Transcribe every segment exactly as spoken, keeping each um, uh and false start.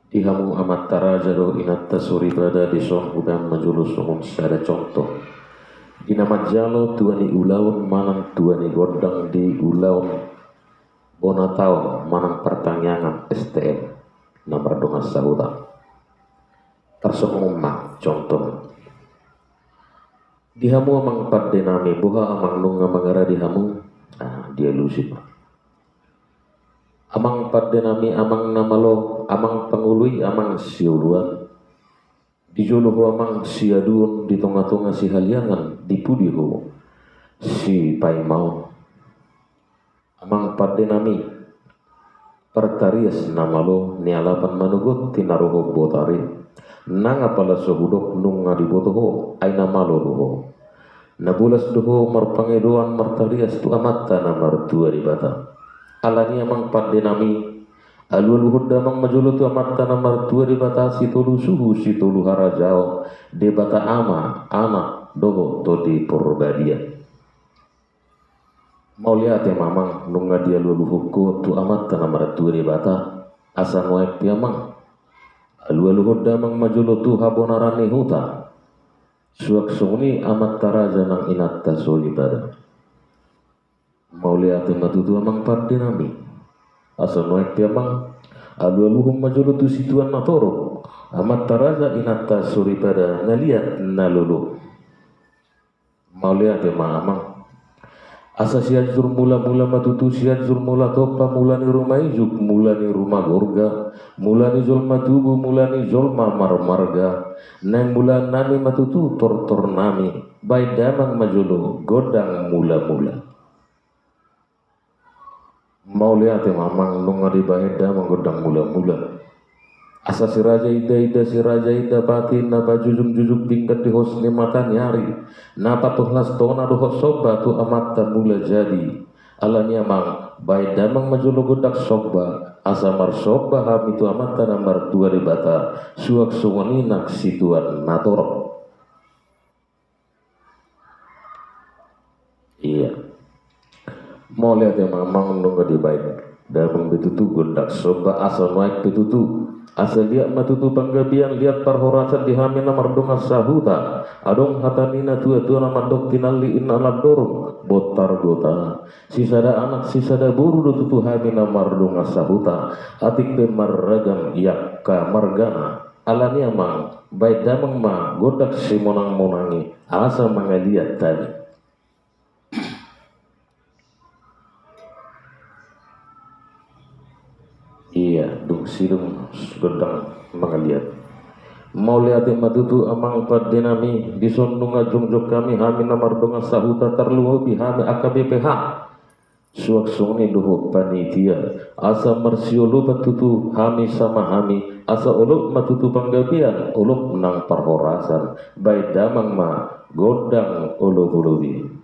Di hamu amanta raja dohot inanta soripada, dison hubaen ma jolo songon sada contoh. Di na manjalo tua ni ulaon manang tua ni gondang di ulaon bona taon manang partangiangan S T M na mardongan sahuta. Tarsongon on ma contohna. Di hamu amang pande nami, boha amang nunga mangaradi hamu? Ah, dialusi ma. Amang pande nami, amang na malo, amang pangoloi, amang sioloan. Di jolo ho amang siaduon, di tonga-tonga sihaliangan, di pudi ho sipaimaon. Amang pande nami, partarias na malo, nialapan manogot tinaruhon botari. Nang apala so hudok nunga diboto ho, ai na malo do ho. Na bolas do ho marpangidoan martarias tu Amanta na martua Debata. Alani amang pande nami, alualuhon damang ma jolo tu Amanta na martua Debata, sitolu suhu sitolu harajaon, Debata Ama, Anak dohot Tondi Porbadia. Mauliate ma amang nunga dialualuhon ho tu Amanta na martua Debata. Asa nuaeng pe amang, alualuhon damang ma jolo tu habonaran ni huta. Suang songon i amanta raja nang inanta soripada. Mauliate ma tutu amang pande nami. Asa nuaeng pe amang, alualuhon ma jolo tu situan na torop, amanta raja inanta soripada na liat na lolo. Mauliate ma amang. Asa Sianjur Mulamula ma tutu, Sianjur Mulatompa, mula ni ruma ijuk, mula ni ruma gorga, mula ni jolma tubu, mula ni jolma marmarga. Naeng mulaannami ma tutu tortornami, baen damang ma jolo gondang mulamula. Mauliate ma amang nunga dibaen damang gondang mulamula. Asa si Raja Inda, Inda si Raja Inda, pati na pajujungjujung pinggan di hos ni mataniari, na patolhas tona dohot somba tu Amanta Mulajadi. Alani amang, baen damang ma jolo gondang somba, asa marsomba hami tu Amanta na martua Debata, suang songon i nang situan na torop. Ia. Mauliate ma amang nunga dibaen damang be tutu gondang somba, asa nuaeng pe tutu. Asa liat ma tutu panggabean, liat parhorasan di hami na mardongan sahuta. Adong hata ni na tuatua na mandok, tinallik inna landorung, bontar gotana. Sisada anak sisada boru do tutu hami na mardongan sahuta. Atik pe marragam i angka margana. Alani amang, baen damang ma gondang simonangmonangi, asa mangaliat hami. Ia, dung sidung gondang mangaliat. Mauliate ma tutu amang pande nami, dison nunga jongjong hami, hami na mardongan sahuta, tarlumobi hami angka B P H. Suang songon i dohot panitia, asa marsiolopan tutu hami sama hami, asa olop ma tutu panggabean, olop nang parhorasan, baen damang ma gondang olopolopi.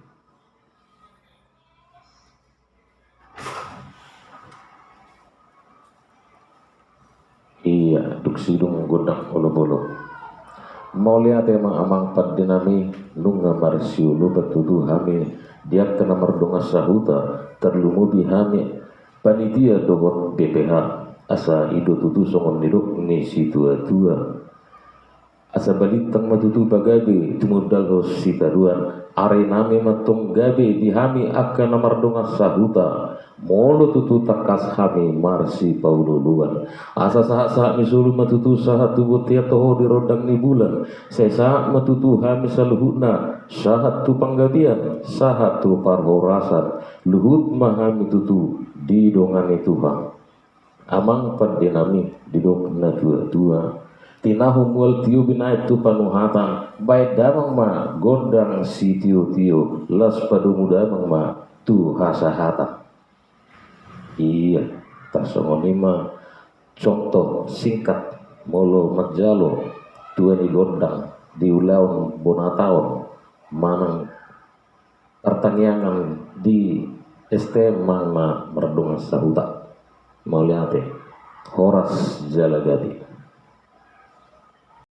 Ia, dung sidung gondang olopolop. Mauliate ma amang pande nami, nunga marsiolopan tutu hami di angka na mardongan sahuta, tarlumobi hami panitia dohot B P H, asa i do tutu songon nidok ni situatua. Asa balintang ma tutu pagabe tumundalhon sitadoan, ari nami ma tong gabe di hami angka na mardongan sahuta, molo tutu tangkas hami marsipaolooloan. Asa sahatsahat ni solu ma tutu sahat tu bontean toho di rondang ni bulan, sai sahat ma tutu hami saluhutna sahat tu panggabean, sahat tu parhorasan, luhut ma hami tutu didongani Tuhan. Amang pande nami, didok na tuatua, tinahu mual tio binaen tu panuhatan, baen damang ma gondang sitiotio, las padomu damang ma tu hasahatan. Ia, tarsongon i ma contoh singkat molo manjalo tua ni gondang di ulaon bona taon manang partangiangan di S T M manang na mardongan sahuta. Mauliate. Horas jala gabe.